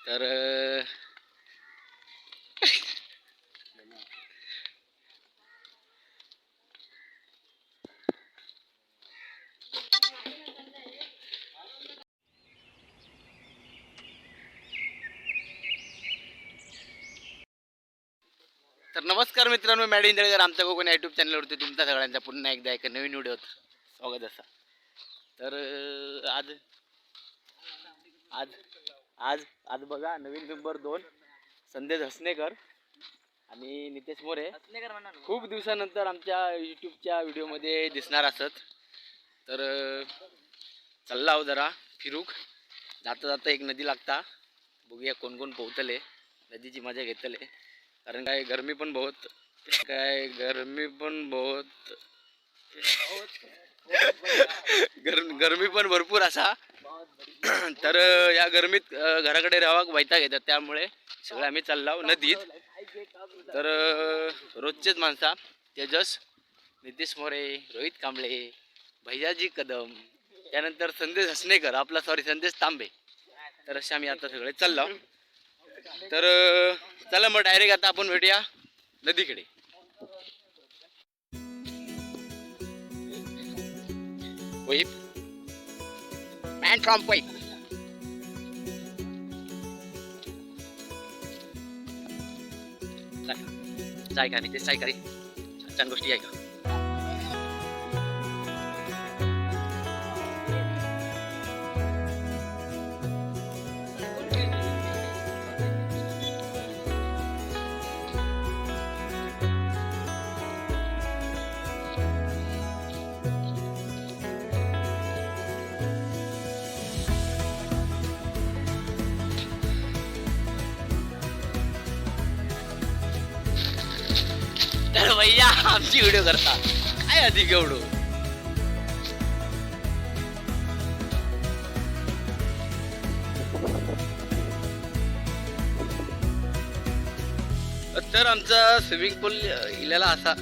तर तर नमस्कार मित्रांनो, मॅड इंदळकर आमच्या कोकण यूट्यूब चॅनलवरती तुमच्या सगळ्यांचा पुन्हा एकदा एका नवीन व्हिडिओत स्वागत असा. तर आज आज आज आज बघा नवीन मेंबर दोन, संदेश हसनेकर आणि नितेश मोरे खूप दिवसानंतर आमच्या यूट्यूबच्या व्हिडिओमध्ये दिसणार असत. तर चालला आहो जरा फिरूक. जाता जाता एक नदी लागता, बघूया कोण कोण पोहतले, नदीची मजा घेतले. कारण काय गरमी पण बहुत, काय गरमी पण बहुत, गरमी पण भरपूर असा. तर या गरमीत घराकडे राहावा वैताग येतात, त्यामुळे सगळे आम्ही चाललो नदीत. तर रोजचेच माणसा तेजस, नितीश मोरे, रोहित कांबळे, भैयाजी कदम, त्यानंतर संदेश हसनेकर आपला, सॉरी संदेश तांबे. तर असे आम्ही आता सगळे चाललो. तर चला मग डायरेक्ट आता आपण भेटूया नदीकडे. वैप मॅन फ्रॉम वैप. जाय का नितेश, जाय का रे, छान छान गोष्टी ऐका. तर भैया आमची व्हिडिओ करता काय अधिक एवढं. तर आमचा स्विमिंग पूल इल्याला असा.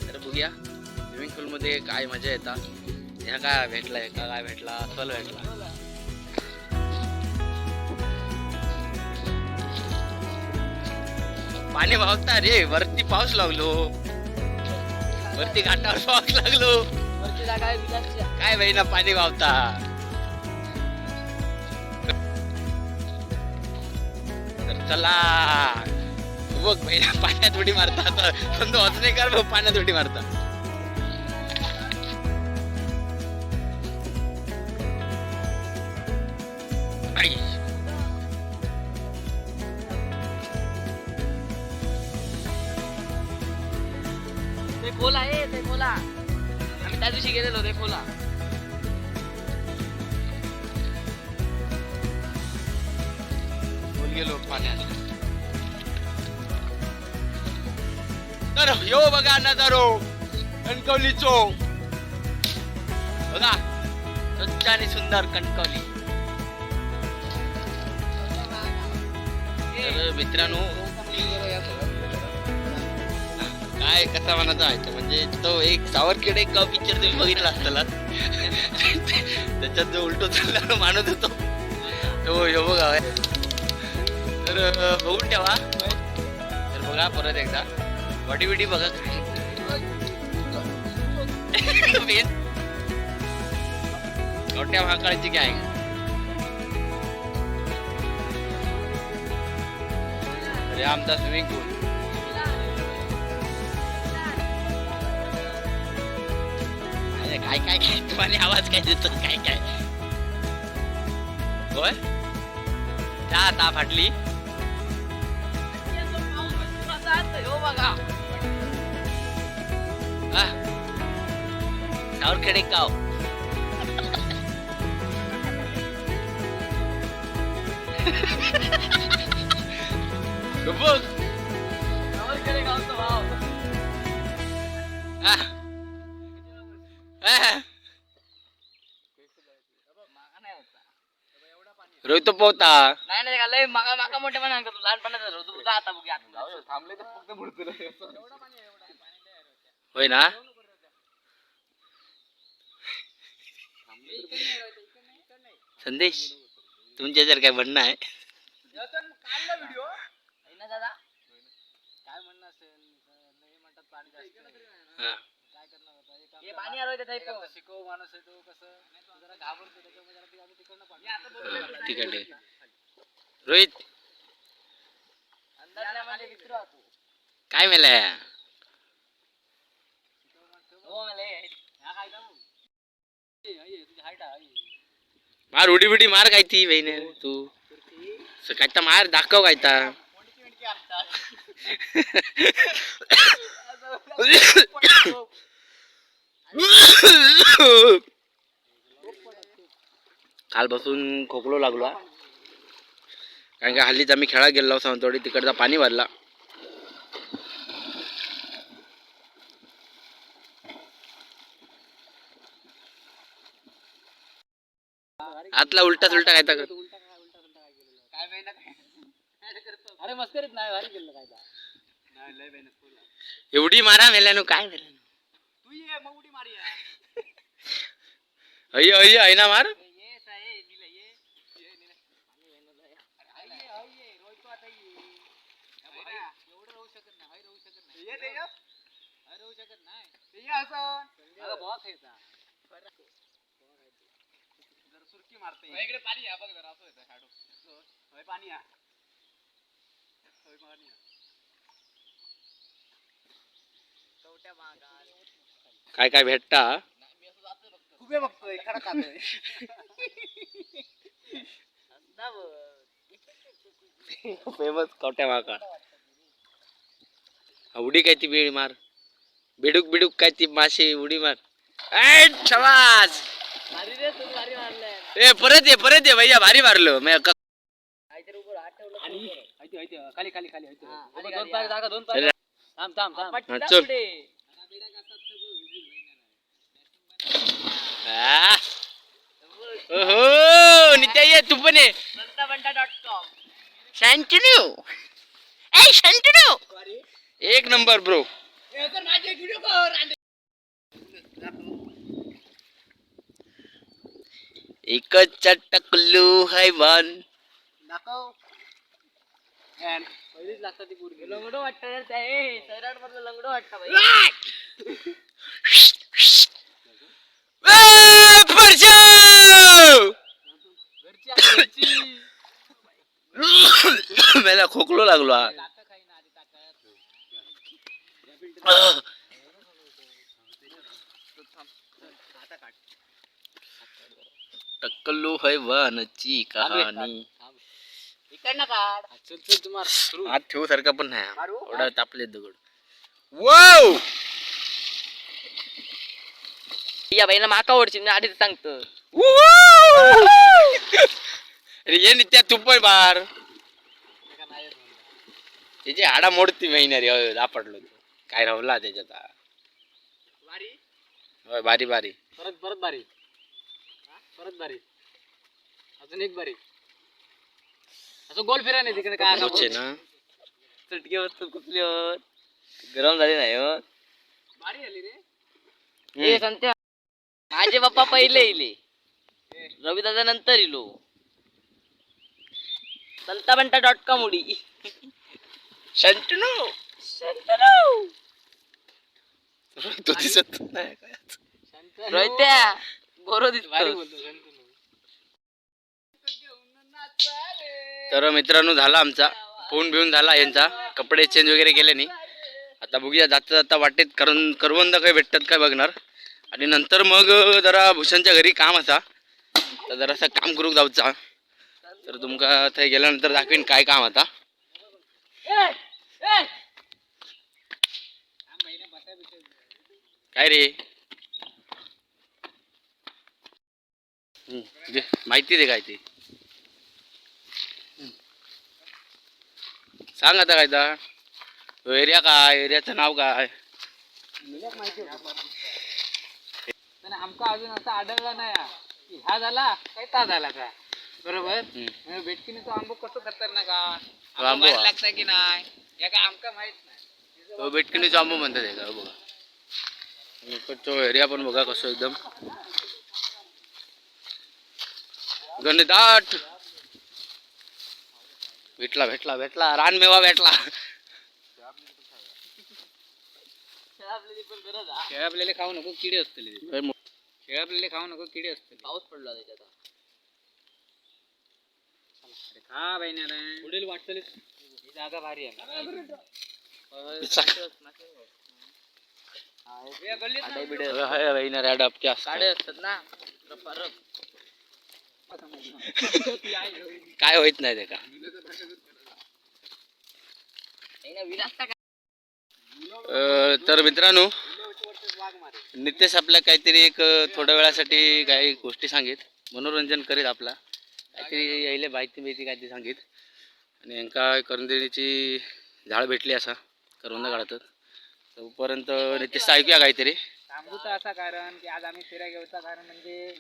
तर बघूया स्विमिंग पूल मध्ये काय मजा येतात. ह्या काय भेटलाय का, काय भेटला, चल भेटला. पाणी वाहता रे, वरती पाऊस लागलो, वरती घाटावर पाऊस लागलो. वरती जागा आहे विलासच्या. काय बाई ना पाणी वाहता. तर चला बघ बहिणा पाण्यात उडी मारता, संदू हसनेकर बघ पाण्यात उडी मारता. आई. ते खोल आहे, ते खोला आम्ही त्या दिवशी गेलेलो, ते खोला. खोल गेलो पाण्यात. तर यो बघा नजारो कणकवलीचो, बघा स्वच्छ आणि सुंदर कणकवली. तर मित्रांनो काय कसा म्हणायचा आहे, म्हणजे तो एक सावरखेड एक पिक्चर तुम्ही बघितला असताला, त्याच्यात जो उलटो चालणारा माणूस होतो तो ह्यो बघा. तर बघून ठेवा. तर बघा परत एकदा बॉडी बिडी बघा काय. मोठ्या महाकाळची गँग. अरे आमचा स्विमिंग पूल. अरे काय काय काय तुम्हाला आवाज काय देतो काय काय. होय त्या आता फाटली. हो बघा. हा सावरखेडे गाव. बघ. सावरखेडे गावचा भाव. हा. हा. मागा नाही होता. रोहित पोहता. नाही नाही लय मागा मागा मोठ्या पण सांगतो लहानपणाचा रोज जा आता बघूया. थांबले तर फक्त बुडतो. होय ना. संदेश तुमच्या जर काय म्हणणं आहे? आहे ना दादा? काय म्हणणं असेल, नाही म्हणतात पाणी जास्त आहे. हा. काय करणार आता? एक हे पाणी आलं होतं एक इथं. आमचा शिकव माणूस आहे, तो कसं जरा घाबरतो, त्याच्यामुळे जरा ते आम्ही तिकडनं पाठवतो. हा, ठीक आहे, ठीक आहे. रोहित. अंदाज नाही म्हणजे विसरू आपण. काय मेलाय? हो मला हे. ह्या काय जाऊ? ए, आई, तुझी height आहे, आई. मार उडी बिडी मार काय ती बहिणी तू काय तर मार दाखव काय ता. कोंडकी बिंडकी आणतात. कालपासून खोकलो लागलो हा. कारण का हल्लीच आम्ही खेळात गेलो सावंतवाडी, तिकडचा पाणी भरला. आतला उलटा सुलटा काय तर उलटा काय, उलटा सुलटा काय केलेलं? काय मेहनत आहे? अरे मस्करीत नाही, भारी केलं काय नाही, लय मेहनत फुल आहे. एवढी मारा मेल्यानो, काय मेल्यानो. तू ये मग उडी मारी अय्य अय्य आहे ना मार. ये साहे निला ये ये निला. अरे आई ये, आई ये, रोहित तू आता ये. एवढं राहू शकत नाही, हाय राहू शकत नाही. ये तेजस. हाय राहू शकत नाही. ते ये असं. अगं बॉस आहे इथं. जरा सुरकी मारते. इकडे पाणी या बघ जरा, असं येतं shadow. होय पाणी या. होय पाणी या. काय काय भेटता? खुबे बघतोय, खडा खातोय. फेमस कवट्या माका. उडी काय ती बेड मार, बिडूक बिडूक काय ती मासे उडी मार. ए शबास. भारी रे, तू भारी मारलंय. ए परत ये, परत ये भैया, भारी मारलो मी काहीतरी उभं हात ठेवलं आणि तर बरं. ऐते, ऐते, खाली खाली खाली ऐते. हा, दोन खाली, खाली, पाय हा. जागा, दोन अरे. पाय. थांब थांब थांब. पटला हा, चल. पुढे. आ. ओहो नित्या ये तू पण ये. संताबंटा.com. शांतनू, ए शांतनू, एक नंबर ब्रो. एकच चटकलू हैवान. दाखव. पहिलीच लागतात ती पोरगी. लंगडो वाटतं रे त्या, ए, सैराट मधलं लंगडो वाटतं बाई. ए, परशु! घरची आहे, घरची. मला खोकलो लागलो हा. ताकं खाईन आधी, ताकद. टक्कलू हैवानची कहाणी. इकडनं काढ. चल चल तुम्हाला सुरू. हात ठेवू सारखा पण नाही हा. मारू? एवढा तापले दगड. वाव. या बाईला माका ओढशील, मी आधीच सांगतो. अरे ये नित्या तू पण बार. त्याची हाडा मोडती महिन्या रे, दापडलो तो. काय रवला त्याच्यात हा. बारी. होय, बारी बारी. परत परत बारी, परत बारी, अजून एक बारी. असं गोल फिरा नाही तिकडे काय. होचे ना. चटके बसतात कुठले हो. गरम झाले नाही हो. बारी आली रे. ए संत्या, माझे बाप्पा पहिले इले, रविदादा नंतर इलो. संताबंटा.com उडी. शंतनू. शंतनू. तो दिसत नाही काय. शांत. रोहित्या गोरो भारी दिसतो. बोलतो शांतनू. तर मित्रांनो झाला आमचा फोन बिऊन झाला यांचा, कपडे चेंज वगैरे केले नाही. आता बघूया जाता जाता वाटेत करून करवंद काय भेटतात काय बघणार आणि नंतर मग जरा भूषणच्या घरी काम असा, तर जरासं काम करूक जाऊचा. तर तुमका थंय गेल्यानंतर दाखवीन काय काम आता. काय रे? दे, माहिती दे काय ते. सांग आता काय ता एरिया, काय एरियाचं नाव काय? माहिती होतं. पण आमका अजून असं आढळला नाही हा, की ह्या झाला काय ता झाला का बरोबर. हम्म. भेटकीने तो आंबो कसं खतरनाक हा. तो आंबो आंबो भारी हा. लागता की नाही या काय आमका माहित नाही. तो बेटकिनीचा आंबो म्हणतात हे का बघा. इकडचा एरिया पण बघा कसं एकदम घनदाट. भेटला भेटला भेटला, रानमेवा भेटला. खेळापलेले खाऊ नको, किडे असतले. खेळापलेले खाऊ नको, किडे असतले. पाऊस पडला त्याच्यात. अरे खा बहिण्याला, पुढील वाटचाल. ही जागा भारी आहे. काडे असतात ना रपारप. काय होत नाही ते का. नाही ना, विलास का? तर मित्रांनो, नितेश आपल्या काहीतरी एक थोड्या वेळासाठी काही गोष्टी सांगित, मनोरंजन करीत, आपला काहीतरी यायले माहिती माहिती काहीतरी सांगित. आणि यांका करंदीची झाड भेटली असा करवंद काढतात. तोपर्यंत नितेश ऐकूया काहीतरी. सांगूचा असा कारण की आज आम्ही फिरायला घेऊचा कारण म्हणजे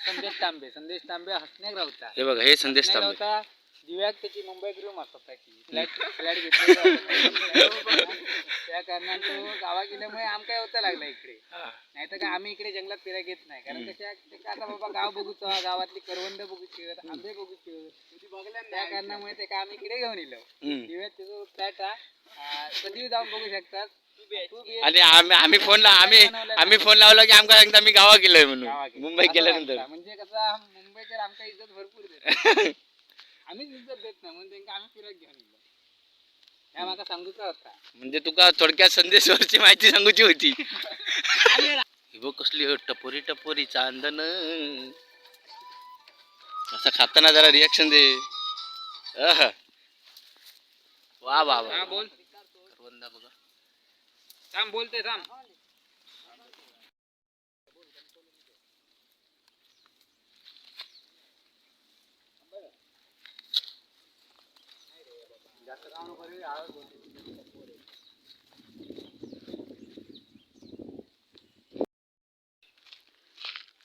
संदेश तांबे. संदेश तांबे हसण्याक रावता. हे बघा, हे संदेश हसण्याक तांबे. रावता. दिव्याक त्याची मुंबईत रूम असतात की फ्लॅट फ्लॅट घेतलेला. त्या कारणान तो गावा गेल्यामुळे आमका येवता लागला इकडे. नाही तर काय आम्ही इकडे जंगलात फिरायला घेत नाही. कारण कशा ते आता बाबा गाव बघूचा, गावातली करवंद बघूची, आंबे बघूची. त्या कारणामुळे ते का आम्ही इकडे घेऊन इलो. दिव्यात त्याचं फ्लॅट हा, कधीही जाऊन बघू शकतात. तू बी आणि आम्ही आम्ही फोन आम्ही आम्ही फोन लावला की आमका सांगता मी गावा गेलोय म्हणून. गावाकडे. मुंबई असं गेल्यानंतर. वाटतं. म्हणजे कसं, मुंबईकर आमका इज्जत भरपूर देतात. आम्हीच इज्जत देत नाही म्हणून त्यांका आम्ही फिरत घेऊन इलो. ह्या माका सांगूचा होता. म्हणजे तुका थोडक्यात संदेशवरची माहिती सांगूची होती. ही बघ कसली हो, टपोरी टपोरी चांदन. असं खाताना जरा रिॲक्शन दे. अह. वा वा वा. हा बोल. करवंदा बघा. थांब, बोलते थांब.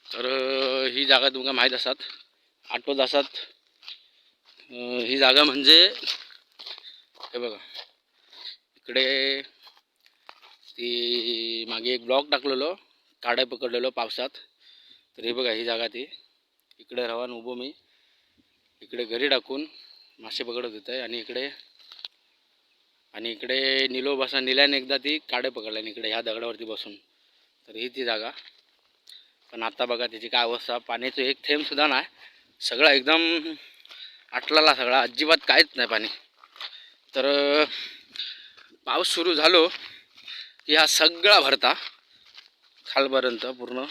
तर ही जागा तुमका माहीत असतात, आठवत असतात. ही जागा म्हणजे हे बघा, इकडे ती मागे एक ब्लॉक टाकलेलो, काड्या पकडलेलो पावसात. तर हे बघा, ही जागा ती इकडे रवान उभो मी इकडे घरी टाकून मासे पकडत होते. आणि इकडे निलो बसा, निल्याने एकदा ती काडे पकडल्या आणि इकडे ह्या दगडावरती बसून. तर ही ती जागा. पण आता बघा त्याची काय अवस्था. पाण्याचं एक थेंबसुद्धा नाही, सगळं एकदम आटलेला सगळा, अजिबात काहीच नाही पाणी. तर पाऊस सुरू झालो की हा सगळा भरता खालपर्यंत पूर्ण.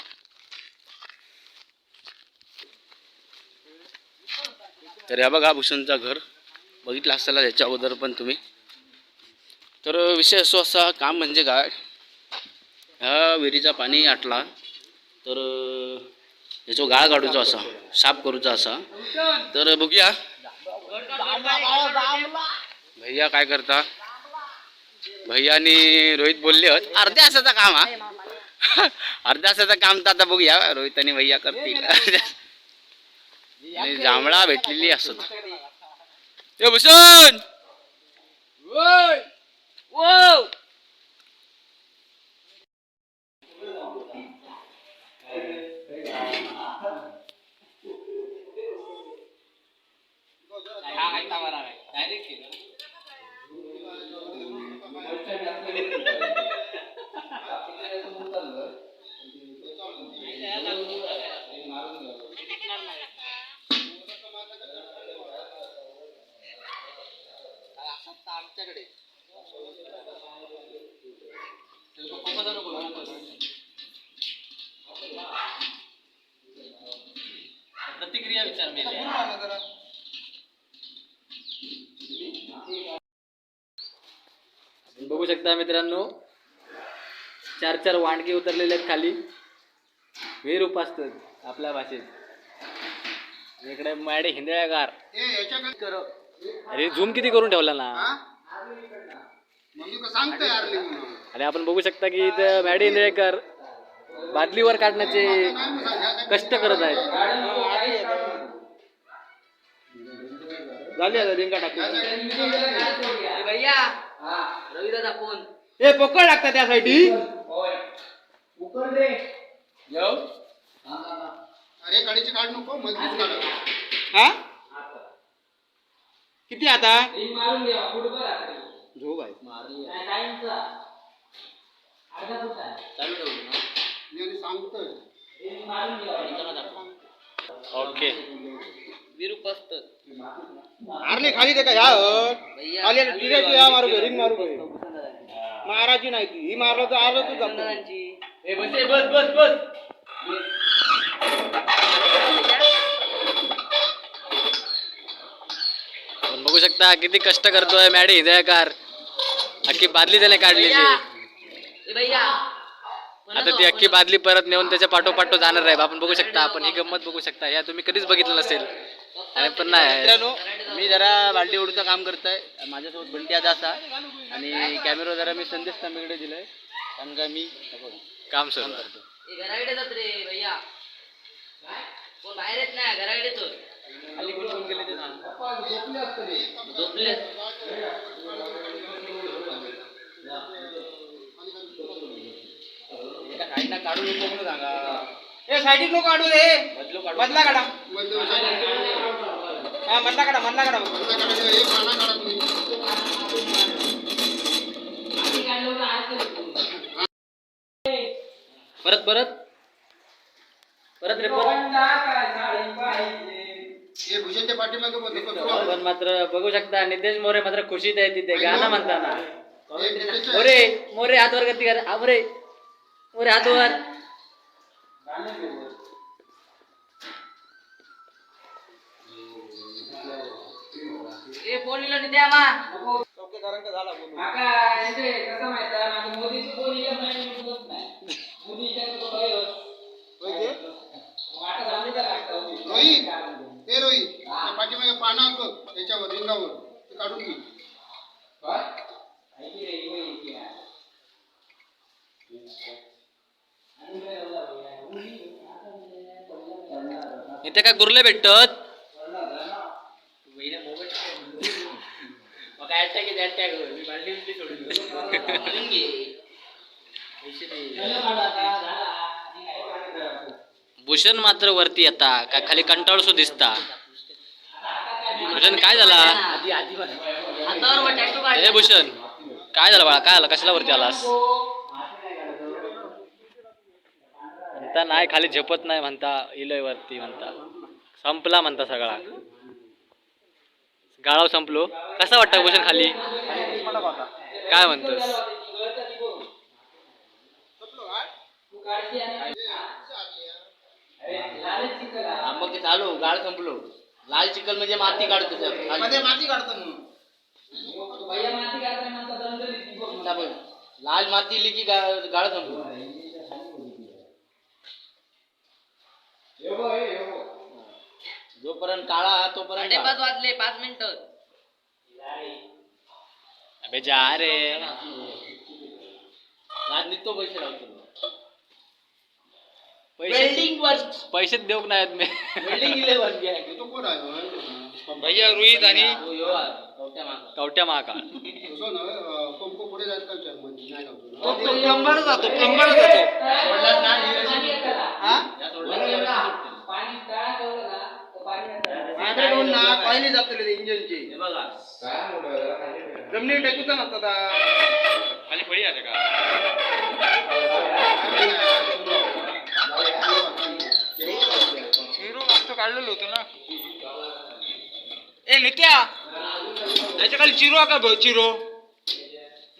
तर ह्या बघा भूषणचा घर बघितलं असेल याच्या अगोदर पण तुम्ही. तर विषय असो असा, काम म्हणजे काय, ह्या विहिरीचा पाणी आटला तर याचो गाळ काढूचो असा, साफ करूचा असा. तर बघूया भैया काय करता. भैया आणि रोहित बोलले होत अर्ध्या तासाचं काम हा, अर्ध्या तासाचं काम. तर आता बघूया रोहित आणि भैया करतील. आणि जांभळा भेटलेली असत. ए भूषण. वो. प्रतिक्रिया विचार. बघू शकता मित्रांनो, चार चार वांडगे उतरलेले आहेत खाली. विहीर उपासतात आपल्या भाषेत. आणि इकडे मॅडे हिंदळ्यागार. अरे झूम किती करून ठेवला ना. आणि आपण बघू शकता की इथं मॅडे हिंदळेकर बादलीवर काढण्याचे कष्ट करत आहेत. झाली आता रिंगा टाकून. भैया, रवी दादा फोन. ए पोकळ लागतात त्यासाठी. अरे, कडीची काढ नको, मधलीच काढ. हा. किती आता झोप आहे. चालू ठेवलं ना. मी आणि सांगतोय. ओके. मारली खाली ते का ह्या हट. खाली टिराची या मारू रिंग मारू गं. मारायची नाही ती, ही मारलं तर आलं तू जातो. ए बस ए, बस बस बस. आपण बघू शकता किती कष्ट करतोय मॅडी हिंदळेकर. अख्खी बादली त्याने काढलेली. आता ती अख्खी बादली परत नेऊन त्याच्या पाठोपाठो जाणार आहे. आपण बघू शकता, आपण ही गंमत बघू शकता. ह्या तुम्ही कधीच बघितलं नसेल आणि पण नाही. मित्रांनो, मी जरा बालडी ओढूचं काम करतोय. माझ्यासोबत बंटी आता असा आणि कॅमेरा जरा मी संदेश तांबेकडे दिलाय, कारण का मी काम सुरू आहे. घराकडे जात रे भैया, कोण बाहेर येत नाही, घराकडे येतो. खाली कोण कोण गेले ते सांग. झोपले. एका साईडला काढू नको म्हणून सांगा. ए साईडीत नको काढू रे, बदलो काढू. मधला काढा. मधलं साईड. हा मधला काढा, मधला काढा. मधला काढा, एक पाना काढा तुम्ही. परत परत परत रे परत. हे भूषणच्या पाठीमागे बघ, बघ, बघ. आपण मात्र बघू शकता नितेश मोरे मात्र खुशीत आहे तिथे गाणं म्हणताना. हे नितेश- मोरे मोरे हात वर करते का? मोरे मोरे हात वर. ए फोन इलो नित्या मा. रोहित, ए रोहित, त्या पाठीमागे पाना बघ, याच्यावर रिंगावर ते काढून घे. इथे काय गुरले भेटत? मग काय अटॅक आहे, अटॅक होईल. मी बालडी बिलडी सोडून देऊ. पैसे नाही. भूषण मात्र वरती येता काय खाली कंटाळसो दिसता. भूषण काय झाला? आधी आधी मला. हातावर वर टॅटू काढ. ए भूषण काय झालं बाळा, काय आलं, कशाला वरती आलास? म्हणता नाही खाली झेपत नाही म्हणता, इलय वरती म्हणता, संपला म्हणता सगळा गाळाव संपलो. कसा वाटतं भूषण खाली, काय म्हणतोस? हा, मग ते चालू गाळ संपलो. लाल चिखल म्हणजे माती काढतो त्यात. खाली. मध्ये माती काढतो म्हणून. आता बघ, लाल माती इली की गाळ संपलो. जोपर्यंत काळा तोपर्यंत गाळ. 5:30 वाजले, 5 मिनिटं. अबे जा रे. आज निघतो पैसे लावतो. पैसे वेल्डिंग वर्क. पैसे देऊ नाहीत मी. वेल्डिंग 11 घ्या. तो कोण आहे? भैया रोहित आणि कवट्या मागं. कवट्या महाकाळ. तसं नव्हे, पंप पुढे जात का विचार मध्ये? नाही जातो. तो प्लंबर जातो, प्लंबर जातो. सोडलाच ना, ही रशी तुटते. हा या सोडलाच की रशी तुटते. माझ्याकडे दोन ना कॉईली जातले इंजिनची. हे बघा. जमिनी टेकूचा नसता. चिरो मागचं काढलेलं होतं ना. ए नित्या, त्याच्या खाली चिरो का बघ, चिरो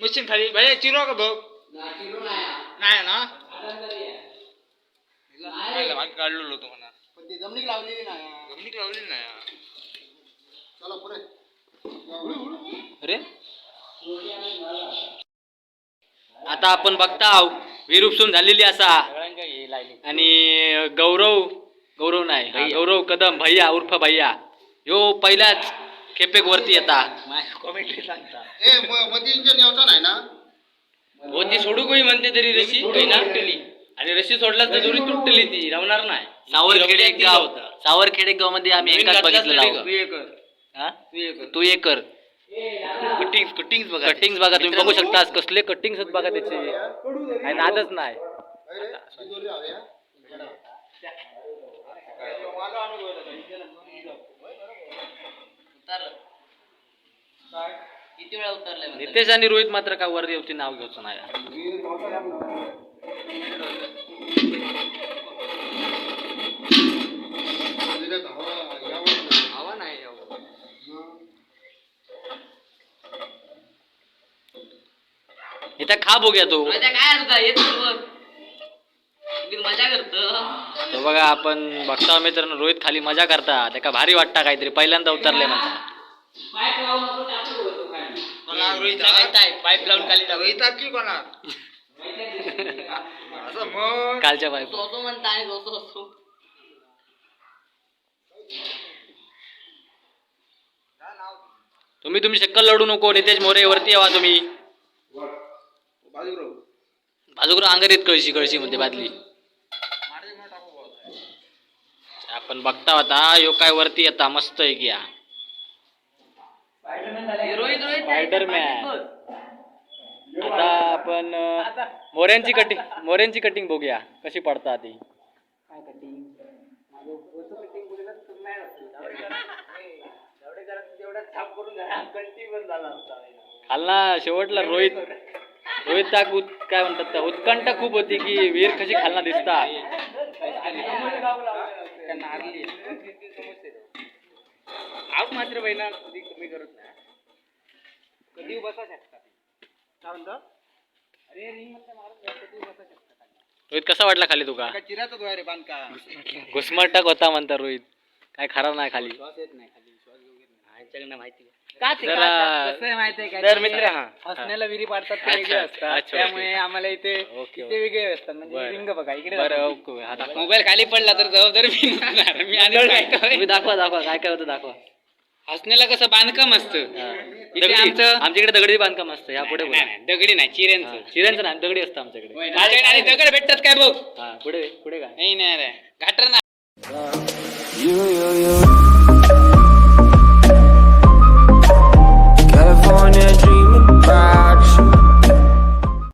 मशीन खाली भैया, चिरो का बघ. नाही ना, काढलेलं होतं म्हणा. पण ती जमिनीत लावलेली नाही. जमिनीत लावलेली नाही. चला पुढे. अरे आता आपण बघताव विहीर उपसून झालेली असा. सगळ्यांका हे लायली. आणि गौरव, गौरव नाही हा, गौरव कदम भैया उर्फ भैया ह्यो पहिल्याच खेपेक वरती येता. माझ्या कॉमेंट्री सांगता. ए मध्ये इंजिन यावचा नाही ना. हो ती सोडू कोणी म्हणते तरी रशी काही ना तुटली आणि रशी सोडला तर दोरी तुटली ती राहणार नाही. सावरखेडे एक गाव, सावरखेडे गाव मध्ये आम्ही नवीन एकाच घातलास बघितलेला तरी आहोत. तू हे कर. हा? तू हे कर. तू हे कर. कटिंग कटिंग बघा. कटिंग बघा, तुम्ही बघू शकता कसले कटिंग बघा त्याचे, आणि नादच नाही. अरे, ती दोरी हवी, हा? उतारलं. किती वेळा उतरलाय म्हणतात. नितेश आणि रोहित मात्र काय वर येऊची नाव घेऊच नाही. त्याच्यात हवा यावं नाही. हवा नाही यावं. मग इथं खा बघूया तो. रोहित्या काय तुझा येत बघ, मी मजा करतो. तो बघा आपण बघता मित्रांनो, रोहित खाली मजा करता, त्याका भारी वाटता काहीतरी, पहिल्यांदा उतरले म्हणता. पाईप लावून खाली टाकू. कालच्या पाईप. सोसो म्हणता आणि सोसो असो. तुम्ही तुम्ही शक्कल लढू नको. नितेश मोरे वरती यावा तुम्ही. बाजूकडं अंगारीत कळशी कळशी मध्ये बादली. आपण बघता होता यो काय वरती येता मस्त आहे की हा. रोहित रोहित स्पायडरमॅन. आता आपण मोऱ्यांची कटिंग, मोऱ्यांची कटिंग बघूया कशी पडतात ती. खालना शेवटला रोहित रोहित ताक काय म्हणतात त्या, उत्कंठा खूप होती की विहीर कशी खालना दिसता. आग मात्र बहिणा कधी कमी करत नाही, कधी बसा शकता. काय म्हणतो? अरे रिंग म्हणता मारत नाही, कधी बसा शकता. रोहित कसा वाटला खाली तुका? चिराचा द्वारे रे बांधका. घुसमटक होता म्हणता रोहित, काय खरा नाही खाली. श्वास येत नाही खाली, श्वास घेऊ घेत नाही. यांच्याकडनं माहिती जरा कसं आहे माहितीये का, तर मित्र हा हसण्याला विहिरी पाडतात ते अच्छा, वेगळे असतात, अच्छा, त्यामुळे ओके. आम्हाला इथे ओके, इथे ओके. वेगळे असतात. म्हणजे बरं. रिंग बघा इकडे बरं दाखवा. ओके, हा दाखवा. मोबाईल खाली पडला तर जबाबदारी मी नसणार. मी आधी सांगतोय. तुम्ही दाखवा दाखवा काय काय होतं दाखवा. हसण्याला कसं बांधकाम असतं हा. इथे दगडी आमचं- आमच्याकडे दगडी बांधकाम असतं. ह्या पुढे बोला. नाही, नाही, दगडी नाही, चिऱ्यांचं. हा, चिऱ्यांचं नाही, दगडी असतं आमच्याकडे. आमच्याकडे आणि दगड भेटतात काय बघ. हा पुढे पुढे काय? नाही नाही रे घाटर ना. You